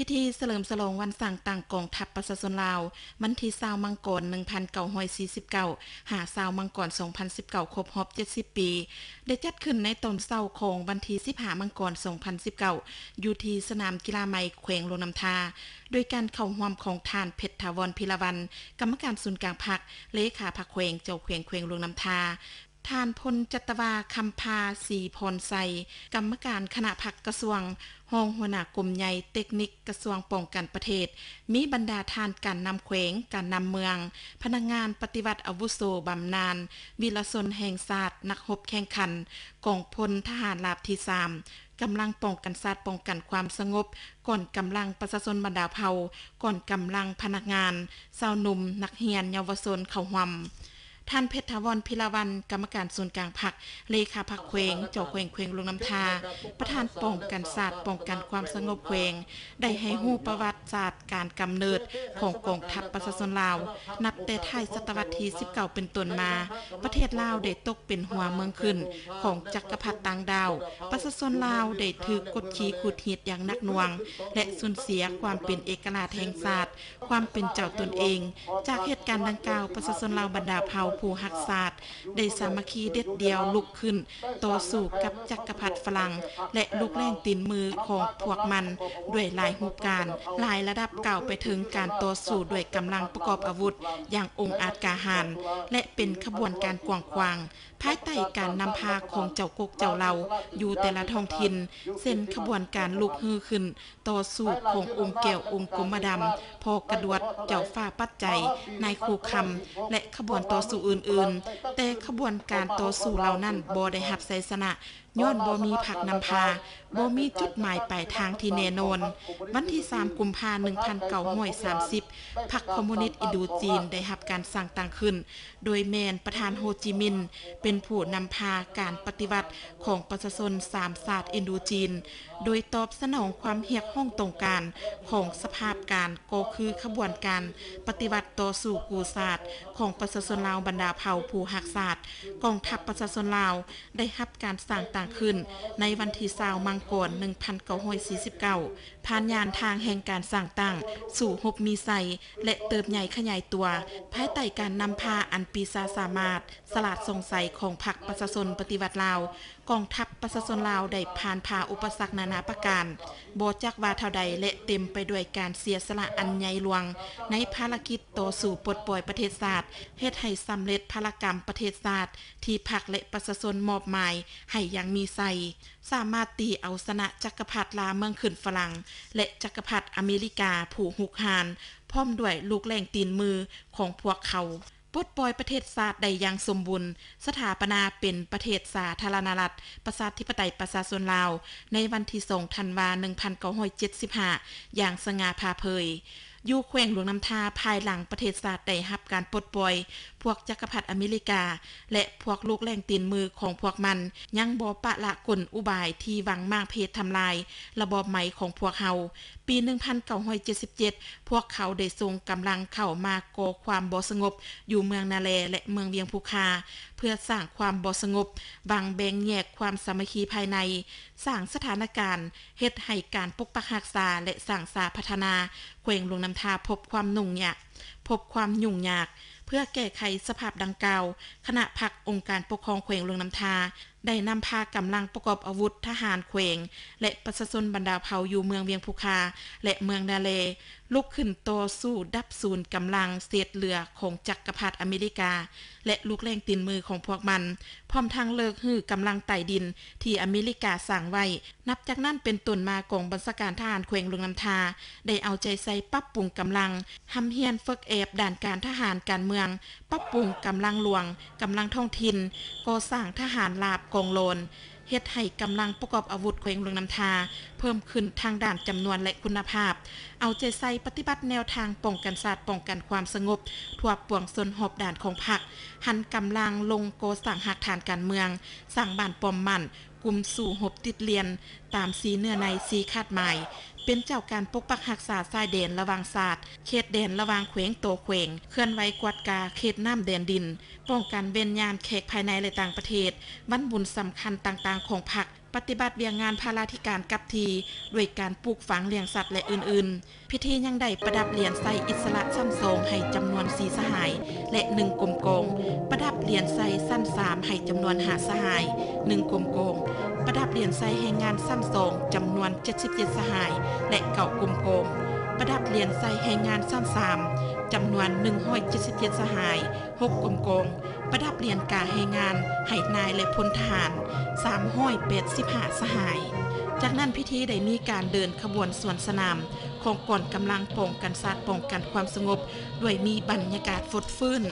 ພິທີສະເຫຼີມສະຫຼອງວັນສ້າງຕັ້ງກອງທັບປະຊາຊົນລາວ ວັນທີຊາວມັງກອນ ໜຶ່ງພັນເກົ້າຮ້ອຍສີ່ສິບເກົ້າ ຫາ ຊາວມັງກອນ ສອງພັນສິບເກົ້າ ຄົບຮອບ ເຈັດສິບ ປີ ໄດ້ຈັດຂຶ້ນໃນຕອນເຊົ້າຂອງວັນທີສິບຫ້າ ມັງກອນ ສອງພັນສິບເກົ້າ ຢູ່ທີ່ສະໜາມກິລາໃໝ່ ແຂວງຫຼວງນ້ຳທາ ໂດຍການເຂົ້າຮ່ວມຂອງທ່ານ ເພັດຖາວອນ ພິລະວັນ ກຳມະການສູນກາງພັກ, ເລຂາພັກແຂວງ, ເຈົ້າແຂວງແຂວງຫຼວງນ້ຳທາ, ທ່ານ ພົນຈັດຕະວາ ຄຳພາ ສີພອນໄຊ ກຳມະການຄະນະພັກກະຊວງ, ຮອງຫົວໜ້າກົມໃຫຍ່ເຕັກນິກກະຊວງປ້ອງກັນປະເທດ, ມີບັນດາທ່ານການນຳແຂວງ, ການນຳເມືອງ, ພະນັກງານປະຕິວັດອາວຸໂສບຳນານ, ວີລະຊົນແຫ່ງຊາດ, ນັກຮົບແຂ່ງຂັນ, ກອງພົນທະຫານລາບທີສາມ, ກຳລັງປ້ອງກັນຊາດ, ປ້ອງກັນຄວາມສະຫງົບ, ກອງກຳລັງປະຊາຊົນບັນດາເຜົ່າ, ກອງກຳລັງພະນັກງານ, ຊາວໜຸ່ມ, ນັກຮຽນ, ເຍົາວະຊົນເຂົ້າຮ່ວມ. ທ່ານ ເພັດຖາວອນ ພິລະວັນ ກຳມະການສູນກາງພັກ, ເລຂາພັກແຂວງ, ເຈົ້າແຂວງແຂວງຫຼວງນ້ຳທາ, ປະທານປ້ອງກັນຊາດ, ປ້ອງກັນຄວາມສະຫງົບແຂວງ ໄດ້ໃຫ້ຮູ້ປະຫວັດສາດການກຳເນີດຂອງກອງທັບປະຊາຊົນລາວ. ນັບແຕ່ທ້າຍສະຕະວັດທີສິບເກົ້າເປັນຕົ້ນມາ, ປະເທດລາວໄດ້ຕົກເປັນຫົວເມືອງຂຶ້ນຂອງຈັກກະພັດຕ່າງດ້າວ. ປະຊາຊົນລາວໄດ້ຖືກກົດຂີ່ຂູດຮີດຢ່າງໜັກໜ່ວງ ແລະ ສູນເສຍຄວາມເປັນເອກະລາດແຫ່ງຊາດ, ຄວາມເປັນເຈົ້າຕົນເອງ. ຈາກເຫດການດັ່ງກ່າວ, ປະຊາຊົນລາວບັນດາເຜົ່າຜູ້ຮັກຊາດ ໄດ້ສາມັກຄີເດັດດ່ຽວລຸກຂຶ້ນຕໍ່ສູ້ກັບຈັກກະພັດຝຣັ່ງ ແລະ ລູກແລ້ງຕີນມືຂອງພວກມັນດ້ວຍຫຼາຍຮູບການ, ຫຼາຍລະດັບ, ກ້າວໄປເຖິງການຕໍ່ສູ້ດ້ວຍກຳລັງປະກອບອາວຸດຢ່າງອົງອາດກ້າຫານ ແລະ ເປັນຂະບວນການກວ້າງຂວາງ ພາຍໃຕ້ການນຳພາຂອງເຈົ້າກົກເຈົ້າເຫຼົ່າຢູ່ແຕ່ລະທ້ອງຖິ່ນ, ເຊັ່ນ ຂະບວນການລຸກຮືຂຶ້ນ ຕໍ່ສູ້ຂອງອົງແກ້ວອົງກົມມະດຳ, ພໍ່ກະດວດ, ເຈົ້າຟ້າປັດໄຈ, ນາຍຄູຄຳ ແລະ ຂະບວນຕໍ່ສູ້ອື່ນໆ, ແຕ່ຂະບວນການຕໍ່ສູ້ເຫຼົ່ານັ້ນບໍ່ໄດ້ຮັບໄຊຊະນະ ຍ້ອນບໍ່ມີພັກນຳພາ, ບໍ່ມີຈຸດໝາຍປາຍທາງທີ່ແນ່ນອນ. ວັນທີສາມ ກຸມພາ ໜຶ່ງພັນເກົ້າຮ້ອຍສາມສິບ ພັກຄອມມູນິດອິນດູຈີນໄດ້ຮັບການສ້າງຕັ້ງຂຶ້ນ ໂດຍແມ່ນປະທານໂຮຈິມິນ ເປັນຜູ້ນຳພາການປະຕິວັດຂອງປະຊາຊົນສາມຊາດອິນດູຈີນ, ໂດຍຕອບສະໜອງຄວາມຮຽກຮ້ອງຕ້ອງການຂອງສະພາບການ ກໍຄືຂະບວນການປະຕິວັດຕໍ່ສູ້ກູ້ຊາດຂອງປະຊາຊົນລາວບັນດາເຜົ່າຜູ້ຮັກຊາດ. ກອງທັບປະຊາຊົນລາວໄດ້ຮັບການສ້າງຕັ້ງຂຶ້ນໃນວັນທີຊາວ ມັງກອນ ໜຶ່ງພັນເກົ້າຮ້ອຍສີ່ສິບເກົ້າ ຜ່ານຍານທາງແຫ່ງການສ້າງຕັ້ງ, ສູ້ຮົບມີໄຊ ແລະ ເຕີບໃຫຍ່ຂະຫຍາຍຕົວ ພາຍໃຕ້ການນຳພາອັນປີຊາສາມາດ, ສະຫຼາດສ່ອງໃສຂອງພັກປະຊາຊົນປະຕິວັດລາວ. ກອງທັບປະຊາຊົນລາວໄດ້ຜ່ານຜ່າອຸປະສັກນານາປະການ ບໍ່ຈັກວ່າເທົ່າໃດ ແລະ ເຕັມໄປດ້ວຍການເສຍສະຫຼະອັນໃຫຍ່ຫຼວງໃນພາລະກິດຕໍ່ສູ້ປົດປ່ອຍປະເທດຊາດ, ເຮັດໃຫ້ສຳເລັດພາລະກຳປະເທດຊາດທີ່ພັກ ແລະ ປະຊາຊົນມອບໝາຍໃຫ້ຢ່າງມີໄຊ, ສາມາດຕີເອົາຊະນະຈັກກະພັດລ່າເມືອງຂຶ້ນຝຣັ່ງ ແລະ ຈັກກະພັດອາເມລິກາຜູ້ຮຸກຮານ ພ້ອມດ້ວຍລູກແລ້ງຕີນມືຂອງພວກເຂົາ. ປົດປ່ອຍປະເທດຊາດໄດ້ຢ່າງສົມບູນ, ສະຖາປະນາເປັນປະເທດສາທາລະນະລັດ ປະຊາທິປະໄຕ ປະຊາຊົນລາວ ໃນວັນທີສອງ ທັນວາ ໜຶ່ງພັນເກົ້າຮ້ອຍເຈັດສິບຫ້າ ຢ່າງສະຫງ່າຜ່າເຜີຍ. ຢູ່ແຂວງຫຼວງນ້ຳທາ, ພາຍຫຼັງປະເທດຊາດໄດ້ຮັບການປົດປ່ອຍ, ພວກຈັກກະພັດອາເມລິກາ ແລະ ພວກລູກແລ້ງຕີນມືຂອງພວກມັນ ຍັງບໍ່ປະລະກົນອຸບາຍທີ່ຫວັງມ້າງເພດທຳລາຍລະບອບໃໝ່ຂອງພວກເຮົາ. ປີໜຶ່ງພັນເກົ້າຮ້ອຍເຈັດສິບເຈັດ ພວກເຂົາໄດ້ສົ່ງກຳລັງເຂົ້າມາກໍ່ຄວາມບໍ່ສະຫງົບຢູ່ເມືອງນາແລ ແລະ ເມືອງວຽງພູຄາ ເພື່ອສ້າງຄວາມບໍ່ສະຫງົບ, ຫວັງແບ່ງແຍກຄວາມສາມັກຄີພາຍໃນ, ສ້າງສະຖານະການເຮັດໃຫ້ການປົກປັກຮັກສາ ແລະ ສ້າງສາພັດທະນາແຂວງຫຼວງນ້ຳທາພົບຄວາມຫຍຸ້ງຍາກ, ພົບຄວາມຫຍຸ້ງຍາກ. ເພື່ອແກ້ໄຂສະພາບດັ່ງກ່າວ, ຄະນະພັກອົງການປົກຄອງແຂວງຫຼວງນ້ຳທາ ໄດ້ນຳພາກຳລັງປະກອບອາວຸດ, ທະຫານແຂວງ ແລະ ປະຊາຊົນບັນດາເຜົ່າຢູ່ເມືອງວຽງພູຄາ ແລະ ເມືອງນາແລ ລຸກຂຶ້ນຕໍ່ສູ້ດັບສູນກຳລັງເສດເຫຼືອຂອງຈັກກະພັດອາເມລິກາ ແລະ ລູກແລ້ງຕີນມືຂອງພວກມັນ, ພ້ອມທັງເລີກຮື້ກຳລັງໃຕ້ດິນທີ່ອາເມລິກາສ້າງໄວ້. ນັບຈາກນັ້ນເປັນຕົ້ນມາ, ກອງບັນຊາການທະຫານແຂວງຫຼວງນ້ຳທາ ໄດ້ເອົາໃຈໃສ່ປັບປຸງກຳລັງ, ຮ່ຳຮຽນຝຶກແອບດ້ານການທະຫານການເມືອງ, ປັບປຸງກຳລັງຫຼວງ, ກຳລັງທ້ອງຖິ່ນ, ກໍ່ສ້າງທະຫານລາບກອງຫຼອນ, ເຮັດໃຫ້ກຳລັງປະກອບອາວຸດແຂວງຫຼວງນ້ຳທາເພີ່ມຂຶ້ນທັງດ້ານຈຳນວນ ແລະ ຄຸນນະພາບ, ເອົາໃຈໃສ່ປະຕິບັດແນວທາງປ້ອງກັນຊາດ, ປ້ອງກັນຄວາມສະຫງົບທົ່ວປວງຊົນຮອບດ້ານຂອງພັກ, ຫັນກຳລັງລົງກໍ່ສ້າງຮາກຖານການເມືອງ, ສ້າງບ້ານປ້ອມໝັ້ນ, ກຸ່ມສູ້ຮົບຕິດລຽນຕາມສີ່ເນື້ອໃນ, ສີ່ຄາດໝາຍ, ເປັນເຈົ້າການປົກປັກຮັກສາຊາຍແດນລະຫວ່າງຊາດ, ເຂດແດນລະຫວ່າງແຂວງຕໍ່ແຂວງ, ເຄື່ອນໄຫວກວດກາເຂດນ້ຳແດນດິນ, ປ້ອງກັນເວນຍາມແຂກພາຍໃນ ແລະ ຕ່າງປະເທດ, ວັນບຸນສຳຄັນຕ່າງໆຂອງພັກ, ປະຕິບັດວຽກງານພາລາທິການກັບທີ່ ດ້ວຍການປູກຝັງ, ລ້ຽງສັດ ແລະ ອື່ນໆ. ພິທີຍັງໄດ້ປະດັບຫຼຽນໄຊອິດສະຫຼະຊັ້ນສອງໃຫ້ຈຳນວນສີ່ສະຫາຍ ແລະ ໜຶ່ງກົມກອງ, ປະດັບຫຼຽນໄຊຊັ້ນສາມໃຫ້ຈຳນວນຫ້າສະຫາຍ, ໜຶ່ງກົມກອງ, ປະດັບຫຼຽນໄຊແຮງງານຊັ້ນສອງຈຳນວນເຈັດສິບເຈັດສະຫາຍ ແລະ ເກົ້າກົມກອງ, ປະດັບຫຼຽນໄຊແຮງງານຊັ້ນສາມຈຳນວນໜຶ່ງຮ້ອຍເຈັດສິບເຈັດສະຫາຍ, ຫົກກົມກອງ, ປະດັບຫຼຽນກາແຮງງານໃຫ້ນາຍ ແລະ ພົນທະຫານສາມຮ້ອຍແປດສິບຫ້າສະຫາຍ. ຈາກນັ້ນພິທີໄດ້ມີການເດີນຂະບວນສວນສະໜາມຂອງກອງກຳລັງປ້ອງກັນຊາດ ປ້ອງກັນຄວາມສະຫງົບ ດ້ວຍມີບັນຍາກາດຟົດຟື້ນ.